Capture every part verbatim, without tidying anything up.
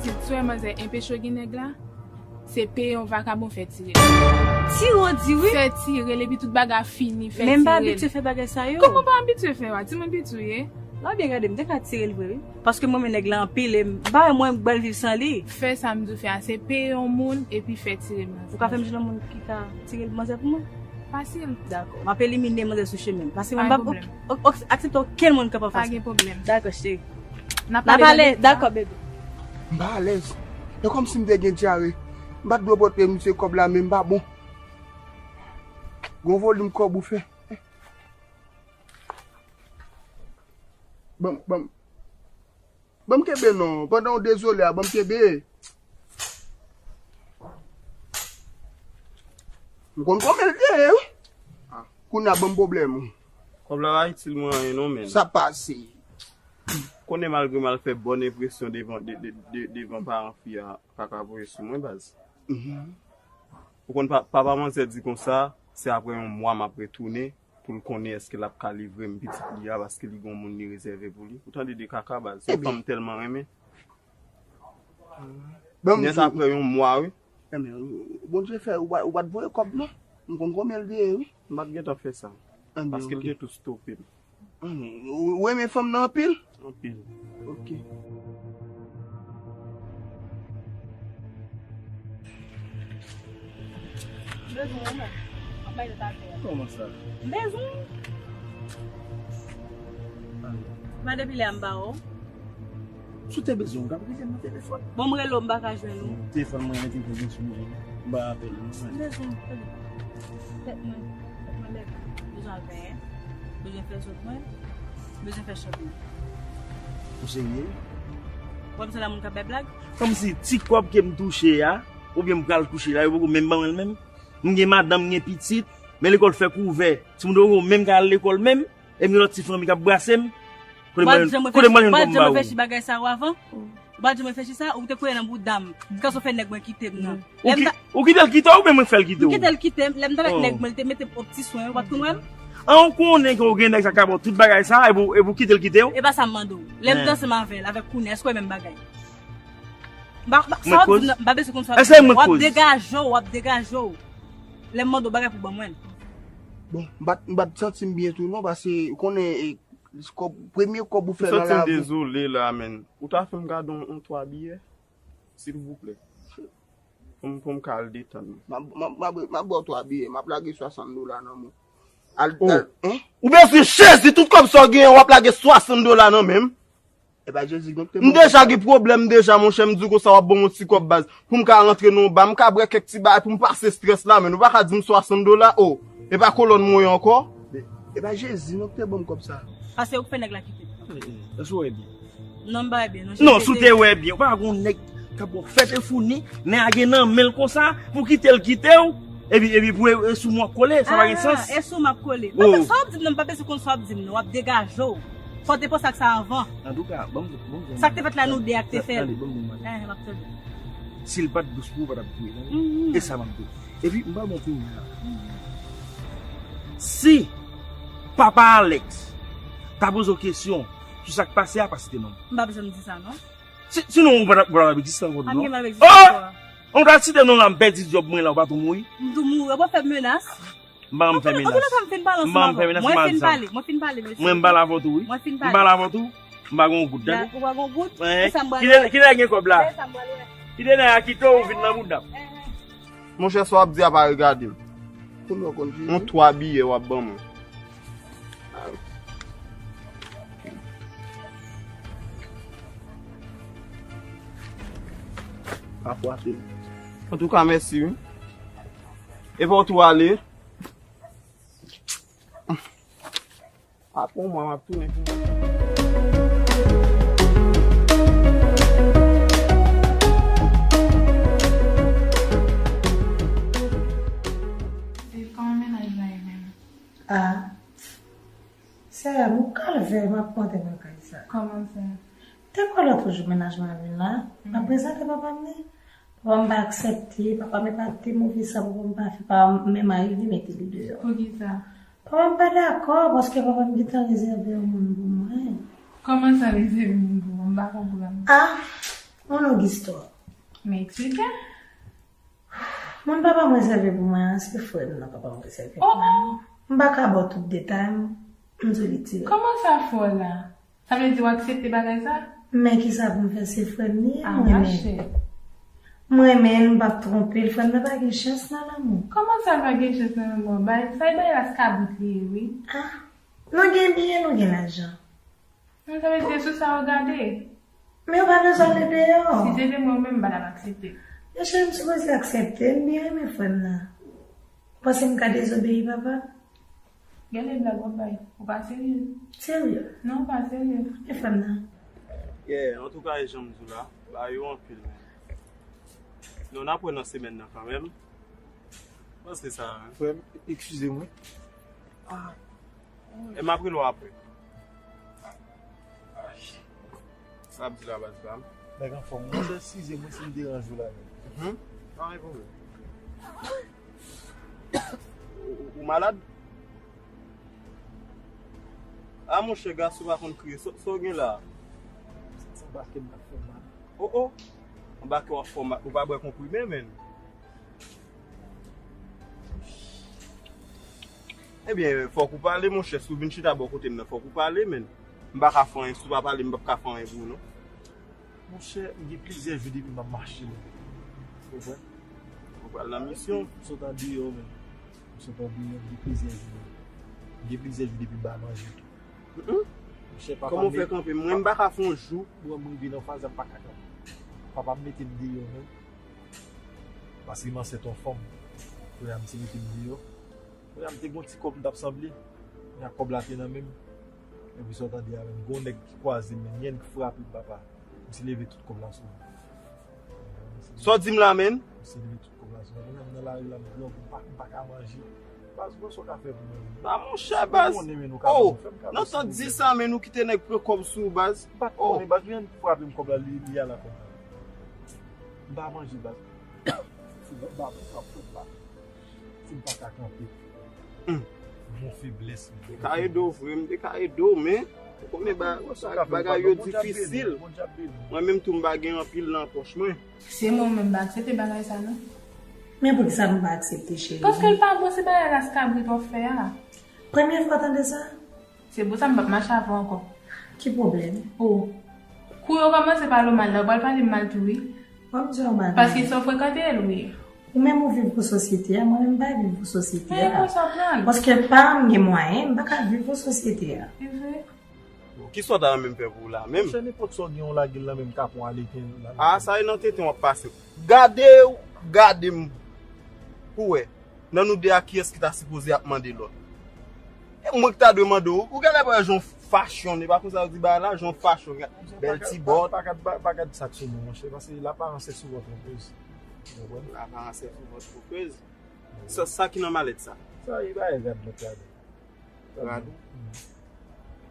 Si w wè manzè enpeche w gen nèg la, se peye yon vakabon fè tire l. Tire w di wi. Fè tire l epi tout bagay fini, fè tire l. Men m pa abitye fè bagay sa yo. Kòman w pa abitye fè yo a? Timoun piti w ye. Lè w byen gade m, m te ka tire l vre wi. Paske m renmen nèg la anpil e m pa wè mwen bal viv san li. Fè sa m di w fè a, se peye yon moun epi fè tire l nan. Ou ka fè m jwenn yon moun ki ka tire l manzè pou mwen? Fasil. Dakò. M ap elimine manzè sou chemen m. Paske mwen m p ap aksepte okenn moun k ap an fas mwen. Pa gen pwoblèm. Dakò, cheri. N ap pale, dakò, bebe. M pa alèz. E kòmsi m te gen dyare. M pa t dwe pote misye kòb la, men m pa bon. Gon volim kòb ou fè. Ban m, ban m, ban m kenbe non. Pandan w dezole a, ban m kenbe. M konn kòman l ye, wi. Ah, kounye a ban m pwoblèm. Kòb la pa itil mwen anyen non, men. Sa pase. Konnen malgre m al fè bòn enpresyon devan, de, de, de, devan paran fi a, Kaka voye sou mwen, baz. Mhm. Ou konn pa, papa manzè di konsa, se apre yon mwa m ap retounen pou l konnen èske l ap ka livre m pitit li a, paske li gon moun li rezève pou li. Ou tande de Kaka, baz. Se yon fanm m tèlman renmen. Nèt apre yon mwa, wi. Ebyen, Bondye fè, ou pa, ou pa t voye kòb, non. M konn konbyen l te ye, wi. M pa t gentan fè sa. Paske l te tou stope m. Ou, ou renmen fanm nan anpil? Anpil. Ok. Bezwen w, non. Anpil ta fè. Kòman sa? Bezwen. Pa depi lè a m ba w. Si w te bezwen m, w t ap rele m nan telefòn. Bon, m rele w, m pa ka jwenn ou. Telefòn mwen mete pou mwen sou mwen. M pa apel ou, non. Bezwen, tande. Tèt mwen, tèt mwen lève. Bezwen al benyen. Bezwen fè zòt mwen. Bezwen fè chòping. Ou serye? W ap se la moun k ap bay blag? Kòmsi ti kòb ke m touche a, oubyen m pral kouche la, yo poko menm ban mwen l menm. M gen madanm, m gen pitit, men lekòl fèk ouvè. Timoun yo poko menm ka al lekòl menm. E m gen lòt ti fanmi k ap brase m. Kote mwen, kote mwen jwenn kòb m ba ou? Ou pa t janm reflechi bagay sa yo avan? Ou pa t janm reflechi sa? Ou te kwè nan bouda m. Jiskaske w fè nèg mwen kite m nan. Ou ki-, ou kite l kite w oubyen mwen k fè l kite w? M kite l kite m. Lè m t avèk nèg mwen, li te mete m o pti swen, ou pa t konn wè l? An, ou konnen ke w gen nèg sa k ap ba w tout bagay sa, epi w, epi w kite l kite w? E pa sa m mande w. Lè m t ansanm avè l, avèk kounye a, èske w menm bagay? Ba, ba, sa w ap di m nan, m pa bezwen konn sa w ap di m. W ap degaje w, w ap degaje w. Lè m mande w bagay pou ban mwen l. Bon, m pa t, m pa t santi m byen tou non, paske ou konnen, e, kòb, premye kòb ou fè nan lavi. M santi m dezole la, menn. Ou ta fè m gade yon, yon twa biyè, silvouplè. Pou m, pou m ka al detann mwen. M ap, m ap, m ap, m ap ba w twa biyè, m ap lage swasant dola nan men w. Al, al, en? Ou bezwen Jezi, tout kòb sa w genyen, w ap lage swasant dola nan men m? E pa Jezi, donk te... M deja gen pwoblèm deja, monchè, m di w konsa w ap ban m yon ti kòb baz. Pou m ka rantre nan yon ba, m ka bwè kèk ti bagay pou m pase estrès la, men ou pa ka di m swasant dola, o. E pa kolòn mwen ye ankò. E pa Jezi, non, ki te ban m kòb sa. Paske ou k fè nèg la kite. Èske w wè byen? Non, m pa wè byen, non. Non, si w te wè byen, ou pa gon nèg k ap ba w fèt e founi, nèg a gen nan men l konsa, pou kite l kite w, epi, epi pou e, e sou mwen w ap kole, sa pa gen sans. Ah, e sou m ap kole. M pa, sa w ap di m nan, m pa bezwen konn sa w ap di m nan, w ap degaje w. Fò w te panse ak sa avan. Antouka, ban m, ban m, sa k te fèt la, nou de a k te fè l. Tande, ban m di w bagay. Eh, m ap tande. Si l pa t dous pou ou, ou pa t ap di l, tande. Mhm. E sa m ap di w. Epi, m pa bon pou ou la. Mhm. Si papa Alex ta poze w kesyon sou sa k pase a, pa site non m. M p ap janm di sa, non. Si, sinon, ou pa t ap, ou pa t ap egziste ankò tou, non. Pa t gen, m p ap egziste ankò. Oh! On ta site non la, m pèdi djòb mwen la, ou pa tou mouri. M tou mouri, ou pa fè m menas. M pa janm fè menas. Antoulèka, m fin pale ansanm avè w. Mwen fin pale, mwen fin pale, mesye. Mwen m pale avè w tou, wi. Mwen fin pale. M pale avè w tou. M pa gen yon goud, tande. Ou pa gen yon goud? Kite, kite gen kòb la. Kite nèg la kite w vin nan bouda m. Monchè, sa w ap di a pa regade m. Konbyen w konn jwenn? Yon twa biyè w ap ban mwen. Pa fwate m. Antouka, mèsi, wi. E pa w tou ale. Apre yon mwa, m ap tounen pou mwen. Viv kòman mennaj la ye menm? Ah. Sè a, bon kalvè m ap monte nan kay sa. Kòman fè? Te kwè lòt jou mennaj mwen ap vin la, m ap prezante papa m li. Papa m pa aksepte, papa m epa te move sa papa m pa fè, papa m menm arive mete li deyò. Poukisa? Papa m pa dakò, paske papa m gentan rezève yon moun pou mwen. Kòman sa rezève moun pou mwen? M pa konprann. Ah! Yon long istwa. Men eksplike. Moun papa m rezève pou mwen an, se frè m nan papa m rezève pou mwen. M pa ka ba w tout detay, m, m di w li tire. Kòman sa fè w la? Sa vle di w aksepte bagay sa? Men kisa pou m fè, se frè m li ye, m renmen l. M renmen l, m p ap twonpe l, frè m nan pa gen chans nan lanmou. Kòman sa l pa gen chans nan lanmou? Bay, sa e bay ras kabrit li ye, wi. Ah, nou gen byen, nou gen lajan. Men sa vle di se sou sa w gade. Men yo pa bezwen ale deyò. Si se te mwen menm, m pa t ap aksepte. Men cheri, m sipoze aksepte, m byen renmen frè m nan. Ou panse m ka dezobeyi papa m? Gade blag w ap bay. Ou pa serye. Serye? Non, ou pa serye. E frè m nan? Yeah, antouka, e jan m di w la, bagay yo anpil, men. Non, n ap wè nan semèn nan kanmenm. Panse sa, hein? Frè m, eskize mwen. Ah. E m ap rele w apre. Sa ap di la baz pa m. Nèg anfòm, monchè, eskize mwen si m deranje w la, men. Mhm. Pa gen pwoblèm. Ou, ou, ou malad? Ah, monchè, gason pa konn kriye. Sa, sa w gen la? Sa anba ke m ap fè mal. Oh, oh. Anba ke w ap fè mal. Ou pa bwè konprime, menn. Ebyen, fòk ou pale, monchè. Si w vin chita bò kote m nan, fòk ou pale, menn. M pa ka fè anyen. Si w pa pale, m p ap ka fè anyen pou ou, non. Monchè, m gen plizyè jou depi m ap mache, menn. Ou konprann? Ou pral nan misyon. M sot andeyò, menn. M sot andeyò, m gen plizyè jou, menn. M gen plizyè jou depi m pa manje tou. Mm-mm. Monchè, papa m... Kòman w fè kanpe? Mwen, m pa ka fè yon jou. Mwen, m rive nan faz la, m pa ka kanpe. Papa m mete m deyò, menn. Paske m ansent yon fanm. Kounye a, misye mete m deyò. Kounye a, m te gen yon ti kòb m t ap sanble. Kounye a, kòb la te nan men m. Epi sa w tande a, menn, gen yon nèg ki kwaze m, menn, yen ki frape m, papa. Misye leve tout kòb la sou mwen. Sa w di m la, menn? Misye leve tout kòb la sou mwen. Kounye a, m nan lari la, m grangou, m pa, m pa ka manje. Baz, mwen sa w ka fè pou mwen, menn. Ba monchè, baz. Ou konnen, menn, ou ka ban mwen, fè m kado. Nan tan di sa, menn, ou kite nèg pran kòb sou ou, baz. M pa t konnen, baz, men frape m kòb la, li, li al ak kòb la. M pa manje, baz. Se ba, ba, ba, ba, ba. Si m pa ka kanpe. Hmm. Gon feblès, men. M te ka ede w vre, m te ka ede w, men ou konnen ba, bagay yo difisil. Mwen menm tou m pa gen anpil nan pòch mwen. Se mwen menm m pa aksepte bagay sa non. Men poukisa m pa aksepte, cheri? Paske l pa bon, se bagay ras kabrit w ap fè a. Premye fwa w tande sa? Se pou sa m p ap mache avè w ankò. Ki pwoblèm? O. Kou yo kòmanse pale w mal la, ou pral pale m mal tou wi. Ban m di w yon bagay. Paske se w frekante l wi. Ou menm ou viv pou sosyete a, mwen menm m pa viv pou sosyete a. Men e konsa w pran l. Paske pa m gen mwayen, m pa ka viv pou sosyete a. Se vre. Bon, kisa w ta renmen m fè pou ou la menm? Monchè, nenpòt sa w gen, w lage l nan menm kapon aleken. A, sa e nan tenten w ap pase. Gade w, gade m pou wè. Nan nou de a, kiyès ki ta sipoze ap mande lòt? E mwen ki ta dwe mande w. Ou genlè wè jan w fachonne, pa konsa yo di bagay la, jan w fachonne. Bèl ti bòt. Pa gad, pa, pa gad sa k sou mwen, monchè, paske l'apparence est souvent trompeuse. Ou konprann? L'apparence est souvent trompeuse. Sa, sa ki nan malèt sa? Sa e bagay rad mwen te ale. Rad ou? Mm.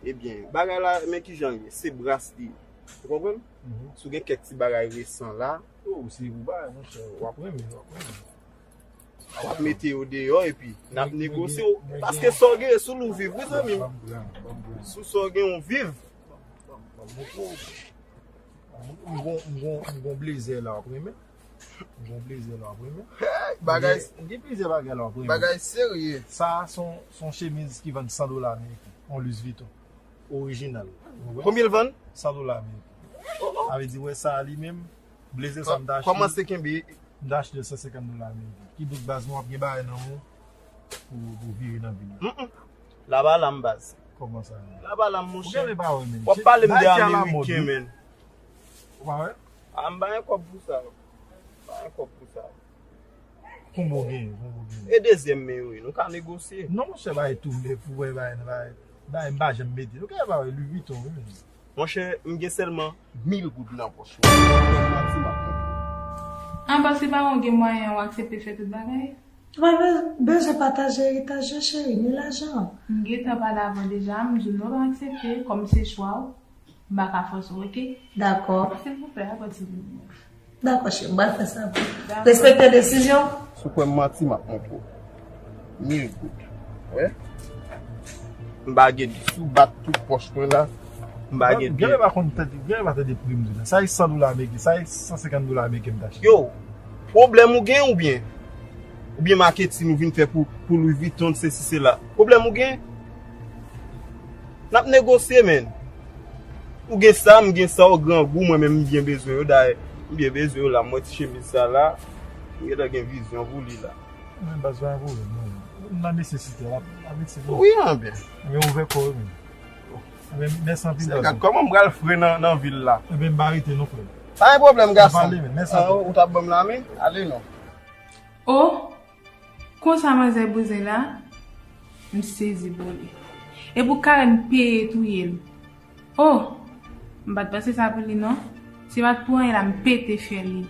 Ebyen, bagay la, men kijan l ye, se bras li ye. Ou konprann? Mhm. Si w gen kèk ti bagay resan la. O, se ou bagay, monchè, w ap renmen, w ap renmen. W ap mete yo deyò epi n ap negosye w. Paske sa w gen, sou l ou viv, wi, zanmi m. Sou sa w gen, ou viv. M gon, m gon, m gon blezè la, w ap renmen. M gon blezè la, w ap renmen. Hey, bagay. M gen, m gen plizyè bagay la, w ap renmen. Bagay serye. Sa a se yon, se yon chemiz ki vann san dola ameriken. Yon Louis Vuitton. Orijinal. Konbyen l vann? San dola ameriken. Oh, oh. Sa vle di, wè sa a li menm, blezè sa m t achte. Kòmanse kenbe. M t achte l san senkant dola ameriken. Kidonk, baz, mwen w ap gen bagay nan men w pou, pou vire nan vi w. Mm, mm. Laba la m baz. Kòman sa ye? Laba la m monchè. Ou genlè pa wè, men. W ap pale m de ameriken, men. Ou pa wè? A, m pa gen kòb pou sa. M pa gen kòb pou sa. Konbyen w genyen? Konbyen w genyen? E dezyèm men yo ye, nou ka negosye. Non, monchè, bagay tou lè pou wè bagay nan bagay. Bagay m pa janm mete. Nou ka pa wè Louis Vuitton, wi, men. Monchè, m gen sèlman mil goud nan pòch mwen. Mwen manti m ap montre. An, paske pa w gen mwayen, w aksepte fè tout bagay? Ou pa be-, bezwen pataje eritaj yo, cheri, ni lajan. M gentan pale avè w deja, m di w non, m pa aksepte, kòm se chwa w, m pa ka fòse w, oke? Dakò. Silvouplè, apòt silvouplè. Dakò, cheri, m pral fè sa pou ou. Dakò. Respekte desizyon. Si w kwè m manti, m ap montre w. Mil goud. Wè? M pa gen dous, ou bat tout pòch mwen la. M pa gen pye. Gen lè pa konn tande, gen lè pa tande pri m di la. Sa e san dola ameriken, sa e san senkant dola ameriken m t achte. Yo, pwoblèm ou gen oubyen? Oubyen maketin ou vin fè pou, pou Louis Vuitton, sesi, sela? Pwoblèm ou gen? N ap negosye, menn. Ou gen sa, m gen sa, ou grangou, mwen menm m byen bezwen yo. Dayè, m byen bezwen yo la. M wè ti chemiz sa la. M gentan gen vizyon pou li la. Men baz pa gen pwoblèm, non. Ou nan nesesite, la, la mete pou. Wi, anben. Men ouvè kò w, menn. Men mèsi anpil, baz. Gad kòman m pral fre nan, nan vil la. Ebyen, m pa rete non, frè. Pa gen pwoblèm, gason. N ap pale, men mèsi anpil. Ou t ap ban m lamen? Ale non. O, konsa manzè bouzen la, m sezi pou li. E pou Karen peye touye l. O, m pa t panse sa pou li non. Si pa t pou anyen la, m pete fyèl li.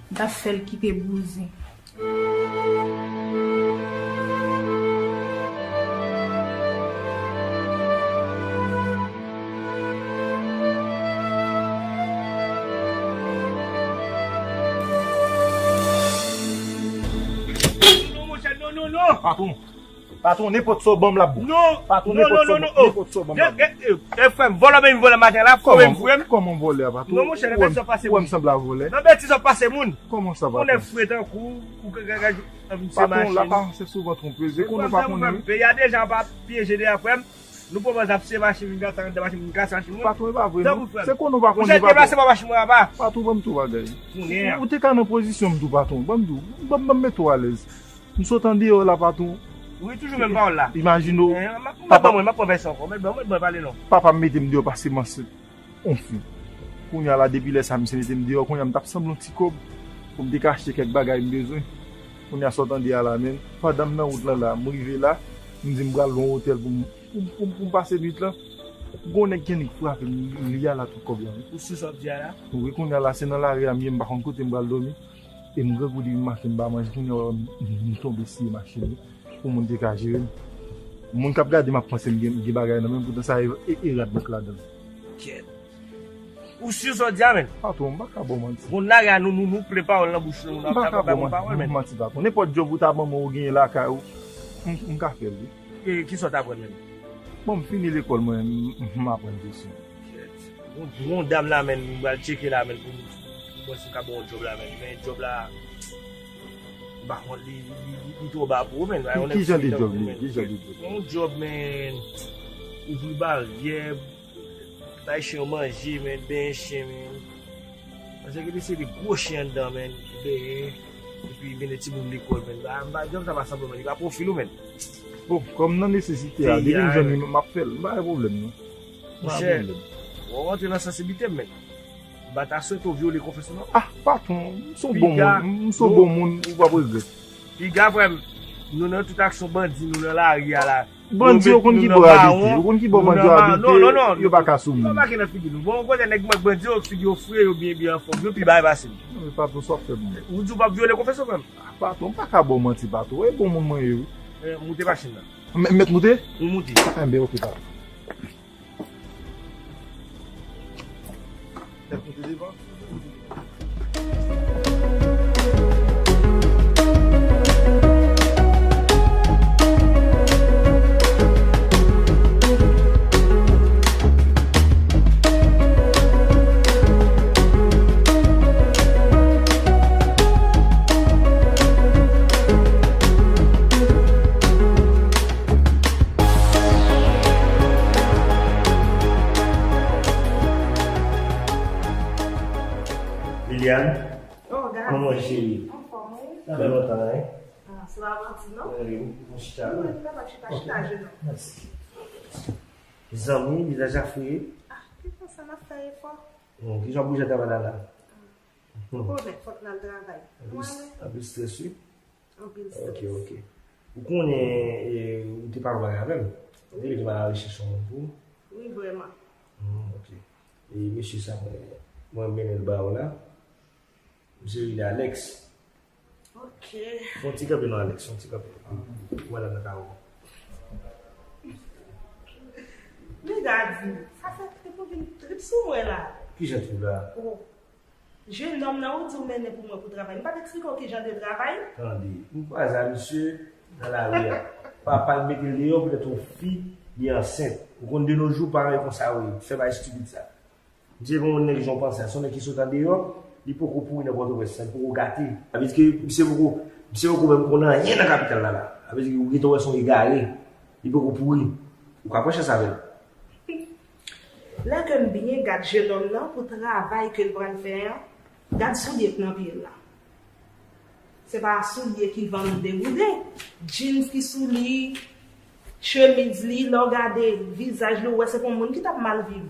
M t ap fè l kite bouzen. Non, monchè, non, non, non. Patwon, patwon, nenpòt sa w ban m l ap bon. Non, patwon, non, nenpòt sa w ban m l ap bon. E, e, e, frè m, vòlè menm vòlè maten la, fò menm frè m. Kòman vòlè a, patwon? Non, monchè, nan betiz w ap pase moun. Ou wè m sanble a vòlè? Nan betiz w ap pase moun. Kòman sa, patwon? Ou nèg fre tankou, ou ka, ka, ka, misye mache. Patwon, la pa se souvan twonpe, se konnen pa konnen, wi. Peyi a deja pa pyeje deja, frè m. Nou pran manzè ap se machin, vin kase anndan machin, vin kase machin moun. Patwon, e pa vre, non. Se konnen w pa konnen, patwon. Monchè, deplase pa machin mwen apa. Patwon, ban m tou bagay. Ou te ka nan pozisyon m tou, patwon. Ban m tou, ban m, ban m mete w alèz. M sot andeyò la, patwon. Wi, toujou menm pawòl la. Imajine w. M ap pran mwen, m ap pran vès ankò. Mèt ban mwen, mwen pale non. Papa m mete m deyò paske m ansent. On fi. Kounye a la, depi lè sa, misye mete m deyò, kounye a m t ap sanble yon ti kòb pou m te ka achte kèk bagay m bezwen. Kounye a, sa w tande a la, menn, pandan m nan wout lan la, m rive la, m di m pral lwe yon otèl pou m, pou m, pou m, pou m pase nwit lan. Gon nèg gen nèg frape m, li a la tout kòb la. Ou si sa w ap di a la? Wi, kounye a la, se nan lari a m ye, m pa konn kote m pral dòmi. E m grangou depi maten m pa manje, kounye a m, m tonbe siye machin li pou moun te ka jere m. Moun k ap gade m ap panse m gen, gen bagay nan men m, poutan sa e, e, e radbòk ladan l. Kèt. Ou si sa w di a, menn? Patwon, m pa ka ba w manti. Moun lari a, nou, nou, nou plen pawòl nan bouch nou, nou ap, ap bay moun pawòl, menn. M pa ka ba w manti, patwon. Nenpòt djòb ou ta ban mwen ou genyen lakay ou, m, m ka fè l, wi. E, kisa w t aprann menm? Bon, m fini lekòl mwen, m, m aprann jesyon. Gon, gon dam la, menn, m pral tcheke la, menn, pou m, pou m wè si m ka ba w djòb la, menn. Men djòb la, m pa konn, li, li, li, li twò ba pou ou, menn. Ki jan de djòb li ye? Ki jan de djòb? Yon djòb, menn, ouvri baryè, bay chen yo manje, menn, benyen chen, menn. Paske gen de se de gwo chen anndan, menn, benyen, epi mennen timoun lekòl, menn. M pa, djòb sa pa sanble, menn, li pa pwofil ou, menn. Bon, kòm nan nesesite a, depi m jwenn li, m ap fè l. M pa gen pwoblèm, non. Monchè, w ap rantre nan sansiblite m, menn. M pa ta swete w vyole konfyans ou, non. Ah, patwon, m se yon bon moun, m se yon bon moun, ou p ap regrèt. Piga, frè m, nou nan tout aksyon bandi, nou nan lari a la. Bandi yo konn ki bò yo abite, yo konn ki bò bandi yo abite, yo pa ka sou moun. Yo pa ke nan figi nou. Bon, kote nèg bandi yo, figi yo fre, yo byen, byen anfòm, yo pi bay pase nou. Non, men patwon, sa w ap fè moun. Ou di w p ap vyole konfyans ou, frè m? Ah, patwon, m pa ka ba w manti, patwon. E bon moun mwen ye, wi. Eh, moute machin nan. M, mèt moute? Wi, moute. Enben, oke, patwon. Liliane, oh, Gaby, kòman cheri? Anfòm, wi. Sa fè lontan, wi. Ah, se pa manti, non? Wi, mwen chita la. Wi, m kapab chita, chita, jeune homme. Mèsi. Zanmi, vizaj afeye. Ah, ki konsa n ap fè efò? Hmm, ki jan w bouje travay la la? Ou konnen, fòk n al travay. Anpil, anpil strès, wi. Anpil strès. Ok, ok. Ou konnen, e, ou te pale avè m. Ou te di w al rechèche yon moun pou ou. Wi, vrèman. Hmm, ok. E mesye sa, mwen, mwen mennen l ba ou la. Misye rele Alex. Ok. Fè yon ti kanpe non, Alex, fè yon ti kanpe. Ou wè l ap nan karo. Men Gaby, sa fè trip ou vin trip sou mwen la. Ki jan trip la? Oh. Jenòm nan ou di w mennen pou mwen pou travay. M pa t eksplike w ki jan de travay? Tande, m kwaze a misye nan lari a. Papa l mete l deyò poutèt yon fi li ansent. Ou konn de nos jours, parèy konsa yo ye, fè bagay estipid sa. Misye gon nèg jan w panse a, se yon nèg ki sot andeyò, li poko pouri nan Pòtoprens, sa li poko gate. Sa vle di ke misye poko, misye poko menm konn anyen nan kapital la la. Sa vle di ke ou gentan wè se yon egare, li poko pouri. Ou ka pran chans avè l. Lè ke m byen gad jenòm nan pou travay ke l pral fè an, gad soulye k nan pye l la. Se pa soulye ki vann dewoule. Jeans ki sou li, chemiz li, lè w gade vizaj li, ou wè se pa yon moun ki t ap mal viv.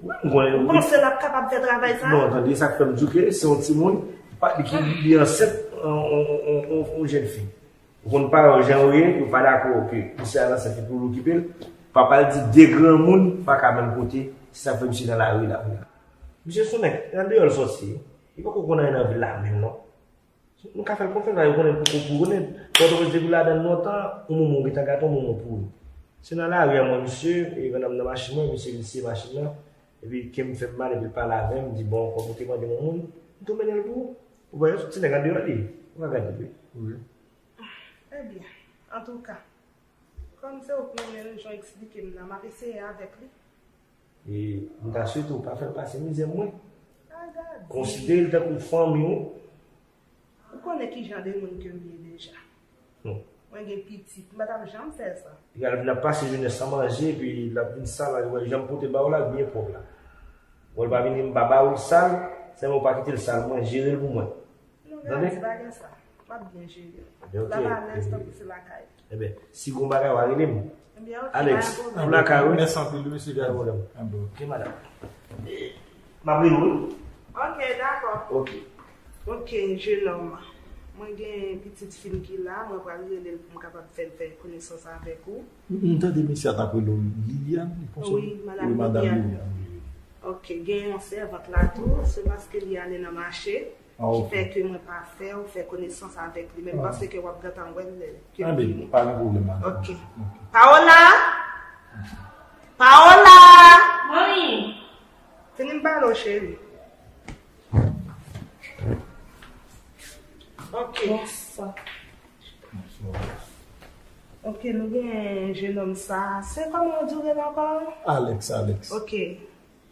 Ou panse l ap kapab fè travay sa? Non, tande, sa k fè m di w ke se yon timoun ki li ansent yon jèn fi. Ou konn paran yo jan yo ye, yo pa dakò ke misye al ansent epi pou l okipe l. Papa l di de granmoun pa ka menm kote, se sa k fè misye nan lari la kounye a. Misye se yon nèg, andeyò l sòti, li poko konn anyen nan vil la menm non. Nou ka fè l konfyans la, yo konnen l poko pouri, konnen Pòtoprens depi l ladan l lontan, yon moman w gentan gate, yon moman w pouri. Se nan lari a m wè misye, e pandan m nan machin mwen, misye li siye machin nan, epi kè m fè m mal, epi l pale avè m, di bon, kòm ou te mande yon moun, m tou mennen l pou ou. Ou wè, se yon ti nèg andeyò li ye, ou ka gade l wi. Ebyen, antouka, kòm se ou k mennen l, jan w eksplike m nan, m ap eseye avèk li. E m ta swete w pa fè l pase mizè mwen. Konsidere l tankou fanmi w. Ou konnen ki jan de moun ke m ye deja. Mwen gen pitit, m pa t ap janm fè sa. Egal, l ap pase jounen san manje, epi l ap vin sal, wè jan m pote l ba w la, l byen pwòp la. Bon, l pa vini, m pa ba w l sal, sèlman w pa kite l sal, mwen jere l pou mwen. Non, Gaby, pa gen sa. M ap byen jere l. L ap alèz tankou se lakay li. Ebyen, si gon bagay, w a rele m. Alex, m lakay ou wi. Mèsi anpil wi, mesye Gaby. Pa gen pwoblèm. Ok, madanm. M ap rele w wi. Ok, dakò. Ok. Ok, jenòm. Mwen gen pitit fi m ki la, mwen pral rele l pou m kapab fè l fè konesans avèk ou. M tande mesye a t ap rele w Liliane, li konsa? Wi, madanm Liliane. Ok, gen yon sèvant la tou, se paske li ale nan mache. Ki fè ke mwen pa fè w fè konesans avèk li, men m panse ke w ap gentan wè l lè ke l vini. Pa gen pwoblèm, madanm. Ok. Paola! Paola! Manmi! Vini m pale w, cheri. Ok. Bonswa. Ok, nou gen jenòm sa. Se kòman w di w rele ankò? Alex, Alex. Ok.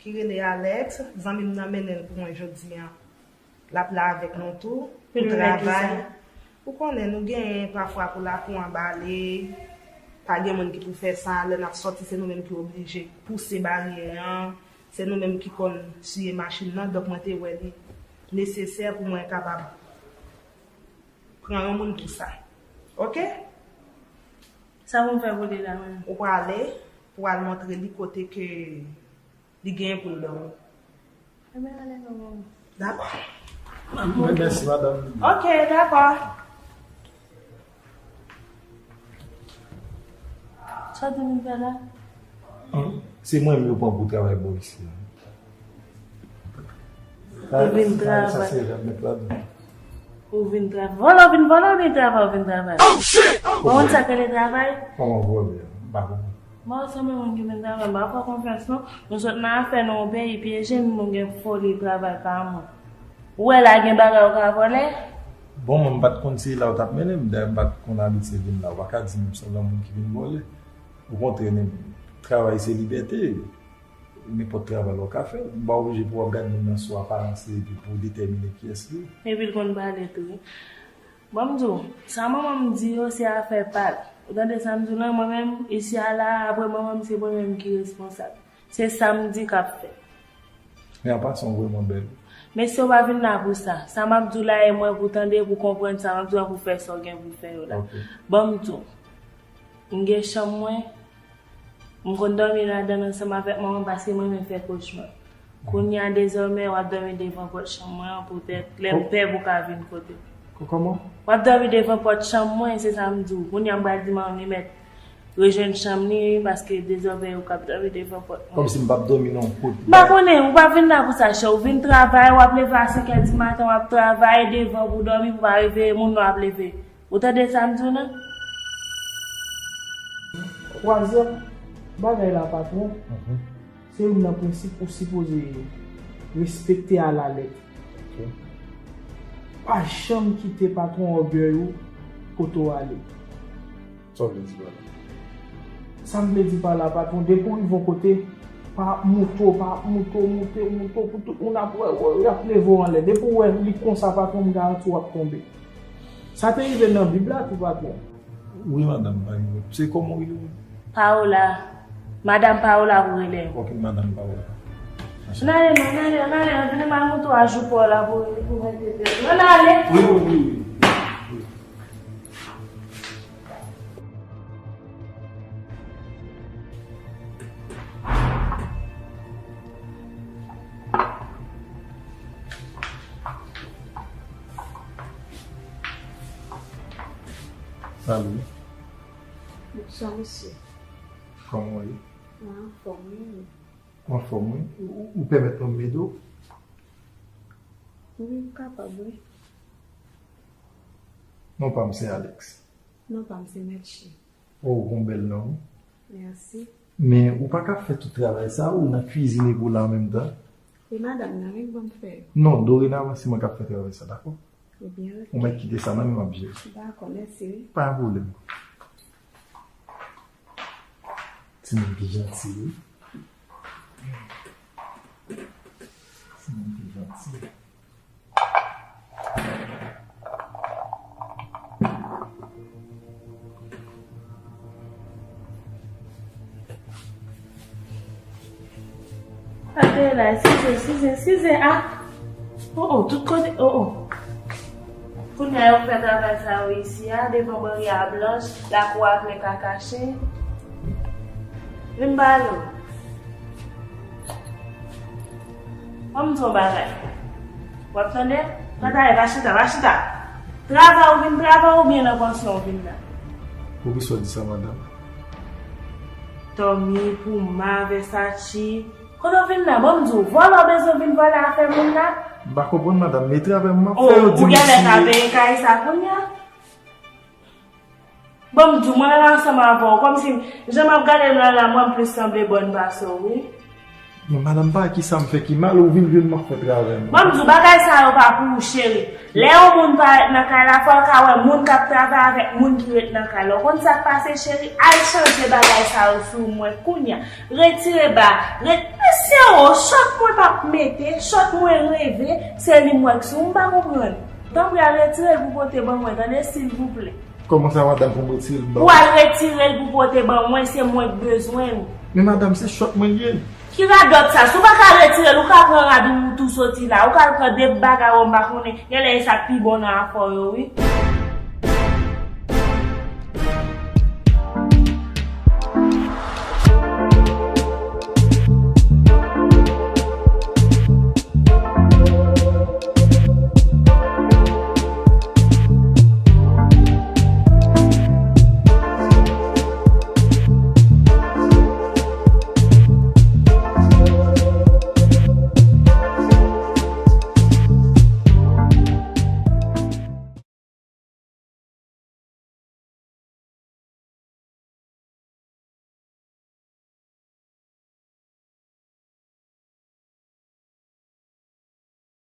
Ki rele Alex, zanmi m nan mennen l pou mwen jodi a. L ap la avèk nou tou, pou travay. Ou konnen nou genyen pafwa pou lakou an bale, pa gen moun ki pou fè sa, lè n ap sòti se nou menm ki oblije pouse baryè an, se nou menm ki konn siye machin nan, donk mwen te wè li nesesè pou mwen kapab pran yon moun pou sa. Ok? Sa pou m fè pou li la menm? Ou prale pou w al montre li kote ke li genyen pou l dòmi. Ebyen ale non manmi. Dakò. Mèsi madanm. Ok, dakò. Sa w te vin fè la? Se mwen menm yo pran pou travay bò isi a. Ou vin travay. Ou vin travay. Vòlè w vin vòlè, ou vin travay ou vin travay? Ou konn sa k rele travay? Kòman vòlè? M pa konprann. Mwen sanble moun ki vin travay, m pa fè w konfyans non. Nou sot nan afè nou yon peyi pyeje n, nou gen foli travay pa mwen. Ou wè la gen bagay ou ka vòlè? Bon, mwen m pa t konn se la ou t ap mennen m, dayè m pa t konn abitye vin la, ou pa ka di m sanble yon moun ki vin vòlè. Okontrè, travay se libète. Nenpòt travay la w ka fè. Ou pa oblije pou w ap gade moun nan sou aparans li epi pou w detèmine kiyès li ye. Epi l konn pale tou wi. Ban m di w, sa manman m di yo se afè pa l. Ou tande sa m di w lan, mwen menm, isi a la, apre manman m se mwen menm ki responsab. Se sa m di k ap fèt. Men an pasan w vrèman bèl. Mesye w pa vin la pou sa. Sa m ap di w la e mwen pou tande, pou konprann sa m ap di w la pou fè sa w gen pou fè yo la. Ban m di w. M gen chanm mwen, m konn dòmi ladan l ansanm avèk manman paske mwen renmen fè kochma. Kounye a dezòmè w ap dòmi devan pòt chanm mwen an poutèt lè m pè pou w ka vin kote m. Kòman? W ap dòmi devan pòt chanm mwen, se sa m di w. Kounye a m pral di manman m li mèt rejwenn chanm li paske dezòmè yo k ap dòmi devan pòt mwen. Kòmsi m p ap dòmi nan yon kote. M pa konnen, ou pa vin la pou sa chè, ou vin travay, w ap leve a senk è di maten, w ap travay devan pou w dòmi pou w pa reveye moun nan w ap leve. Ou tande sa m di w nan? Twazyèm bagay la patwon, se youn nan prensip ou sipoze respekte alalèt. Pa janm kite patwon ògèy ou pote w ale. Sa w vle di pa la? Sa m vle di pa la, patwon, depi w rive yon kote, pa moute w, pa moute w, moute w, moute w, pou tout moun ap wè w, y ap leve w anlè. Depi w wè li konsa, patwon, m garanti w ap tonbe. Sa te rive nan Bib la tou, patwon. Wi, madanm, pa gen pwoblèm. Se kòman w rele w? Paola. Madanm Paola pou rele m. Ok, madanm Paola. N ale, non, n ale, n ale, vin m al moute w a jou pa w la pou, pou mete tèt. N ale. Wi, wi, wi, wi. Alo. Bonswa, mesye. Kòman w ye? Mwen anfòm, wi. Ou anfòm, wi. Ou, ou pèmèt mwen m ede w? Wi, m kapab, wi. Non pa m se Alex. Non pa m se Melchie. Oh, ou gon bèl non, wi. Mèsi. Men ou pa ka fè tout travay sa, ou nan kwizin epi w la an menm tan. E madanm nan, wi, k ban m fè yo. Non, dorenavan, se mwen k ap fè travay sa, dakò? Ebyen, ok. Ou mèt kite sa nan men m, m ap jere. Dakò, mèsi, wi. Pa gen pwoblèm. Timoun ki janti, wi. Timoun ki janti. Gade la, size, size, size, ah! Oh, oh, tout kote, oh, oh. Kounye a yo fè travay sa yo isi a, devan baryè a blanch, lakou a plen kaka chen. Vin ba nou. Ban m di w yon bagay. W ap tande? Tande, pa chita, pa chita. Travay ou vin travay oubyen nan pansyon ou vin la? Poukisa w di sa, madanm? Tommy, Puma, Versace. Kote w vin la? Ban m di w, vòlè w bezwen vin vòlè afè moun la? M pa konprann, madanm, men travay m ap fè yo di m genlè ka peye kay sa kounye a? Ban m di w, mwen menm ansanm avè w, kòmsi jan m ap gade nou la, la, mwen m plis sanble bòn pase w, wi. Men madanm, pa ki sa m fè ki mal, ou vin jwenn m ap fè travay m. Ban m di w, bagay sa yo pa pou ou, cheri. Lè yon moun parèt nan kay la, fò l ka wè moun k ap travay avèk moun ki ret nan kay la. Ou konn sa k pase, cheri? Al chanje bagay sa yo sou mwen kounye a. Retire ba, ret-, mesye o, chòt mwen p ap mete, chòt mwen reve, se li m wè k sou m, m pa konprann. Tanpri al retire l pou pote ban mwen, tande, silvouplè. Kòman sa, madanm, pou m retire l ba w? Pou al retire l pou pote ban mwen, se mwen k bezwen l. Men madanm, se chòt mwen l ye. Ki radòt sa? Si w pa ka retire l, ou ka pran rad ou tou soti la. Ou ka al pran de bagay ou m pa konnen. Genlè e sa k pi bon nan afè w yo, wi.